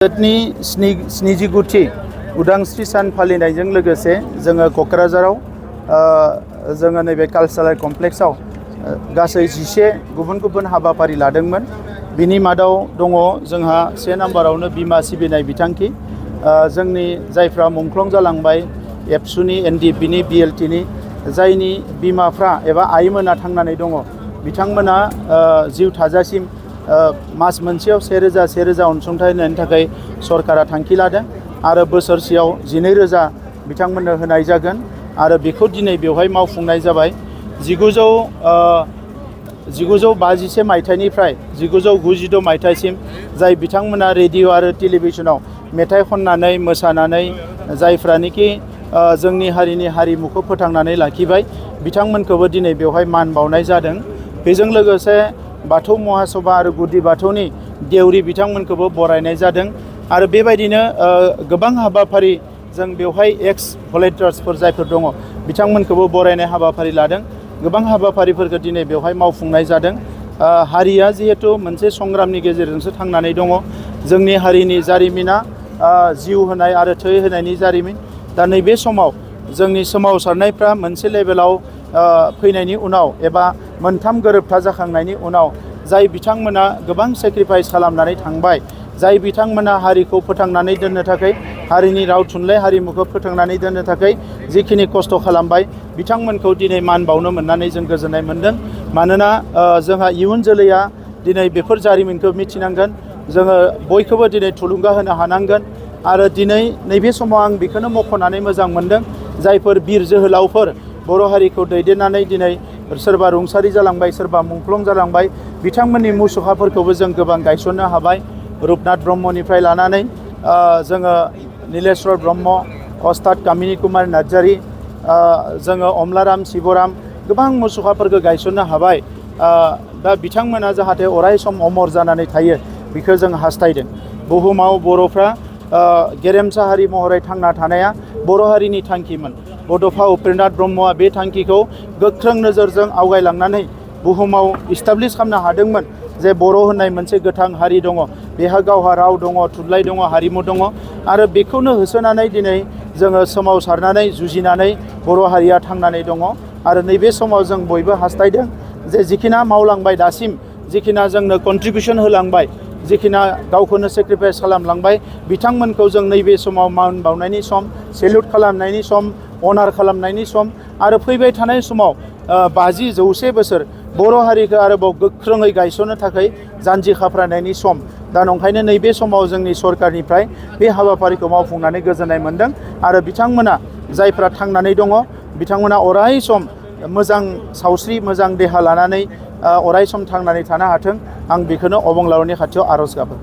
भारतनि 79थि उदांस्रि सान फालिनायजों लोगोसे जोङो क'क्राझाराव जोङो नैबे कालचारेल कमप्लेक्सआव गासै 11 गुबुन गुबुन हाबाफारि लादोंमोन। बिनि मादाव दङ जोंहा 1 नाम्बारावनो बिमा सिबिनाय बिथांखि जोंनि जायफ्रा मुंख्लं जालांबाय एबसुनि एनडिएफबिनि बिएलटिनि जायनि बिमाफ्रा एबा आइमोना थांनानै दङ बिथांमोना जिउ थाजासिम मास मोनसेयाव 1000 अनसुंथाइ होनायनि थाखाय सरकारा थांखि लादों आरो बोसोरसेयाव 12,000 बिथांमोननो होनाय जागोन आरो बेखौ दिनै बेवहाय मावफुंनाय जाबाय। 1951 मायथाइनिफ्राय 1992 मायथाइसिम जाय बिथांमोना रेडिअ आरो टेलिभिजनाव मेथाइ खननानै मोसानानै जायफ्रानोखि जोंनि हारिनि हारिमुखौ फोथांनानै लाखिबाय बिथांमोनखौबो दिनै बेवहाय मान बावनाय जादों। बेजों लोगोसे बाथौ महासभा आरो गुदि बाथौनि देउरि बिथांमोनखौबो बरायनाय जादों आरो बेबायदिनो गोबां हाबाफारि जों बेवहाय एक्स भलेन्टियार्सफोर जायफोर दङ बिथांमोनखौबो बरायनाय हाबाफारि लादों। गोबां हाबाफारिफोरखौ दिनै बेवहाय मावफुंनाय जादों। हारिया जिहेतु मोनसे संग्रामनि गेजेरजोंसो थांनानै दङ। जोंनि हारिनि जारिमिना जिउ होनाय आरो थै होनायनि जारिमिन। दा नैबे समाव जोंनि सोमावसारनायफ्रा मोनसे लेभेलाव फैनायनि उनाव एबा मोनथाम गोरोबथा जाखांनायनि उनाव जाय बिथांमोना गोबां सेक्रिफाइस खालामनानै थांबाय, जाय बिथांमोना हारिखौ फोथांनानै दोननो थाखाय हारिनि राव थुनलाइ हारिमुखौ फोथांनानै दोननो थाखाय जिखिनि खस्थ' खालामबाय बिथांमोनखौ दिनै मान बावनो मोननानै जों गोजोननाय मोनदों। मानोना जोंहा इयुन जोलैया दिनै बेफोर जारिमिनखौ मिथिनांगोन। जोङो बयखौबो दिनै थुलुंगा होनो हानांगोन आरो दिनै नैबे समाव आं बेखौनो मख'नानै मोजां मोनदों जायफोर बिर जोहोलावफोर बर' हारिखौ दैदेननानै दिनै सोरबा रुंसारि जालांबाय, सोरबा मुंख्लं जालांबाय, बिथांमोननि मुसुखाफोरखौबो जों गोबां गायसननो हाबाय। रुपनाथ ब्रह्मनिफ्राय लानानै जोङो नीलेश्वर ब्रह्म, अस्ताद कामिनी कुमार नार्जारी, जोङो अमलाराम शिबराम गोबां मुसुखाफोरखौ गायसननो हाबाय। दा बिथांमोना जाहाथे अराय सम अमर जानानै थायो बेखौ जों हास्थायदों। बुहुमाव बर'फ्रा गेरेमसा हारि महरै थांना थानाया बर' हारिनि थांखिमोन। बड'फा उपेन्द्रनाथ ब्रह्मआ बे थांखिखौ गोख्रों नोजोरजों आवगायलांनानै बुहुमाव इस्टाब्लिश खालामनो हादोंमोन जे बर' होननाय मोनसे गोथां हारि दङ, बेहा गावहा राव दङ, थुनलाइ दङ, हारिमु दङ आरो बेखौनो होसोनानै दिनै जोङो सोमावसारनानै जुजिनानै बर' हारिया थांनानै दङ। आरो नैबे समाव जों बयबो हास्थायदों जे जिखिना मावलांबाय दासिम, जिखिना जोंनो कन्ट्रिबिउसन होलांबाय, जिखिना गावखौनो सेक्रिफाइस खालामलांबाय बिथांमोनखौ जों नैबे समाव मान बावनायनि सम, सेल्युट खालामनायनि सम, अनार खालामनायनि सम आरो फैबाय थानाय समाव 50-100 बोसोर बर' हारिखौ आरोबाव गोख्रोङै गायसननो थाखाय जानजि खाफ्रानायनि सम। दा नंखायनो नैबे समाव जोंनि सरकारनिफ्राय बे हाबाफारिखौ मावफुंनानै गोजोननाय मोनदों आरो बिथांमोना जायफ्रा थांनानै दङ बिथांमोना अराय सम मोजां सावस्रि, मोजां देहा लानानै अराय सम थांनानै थानो हाथों, आं बेखौनो अबंलावरनि खाथियाव आर'ज गाबो।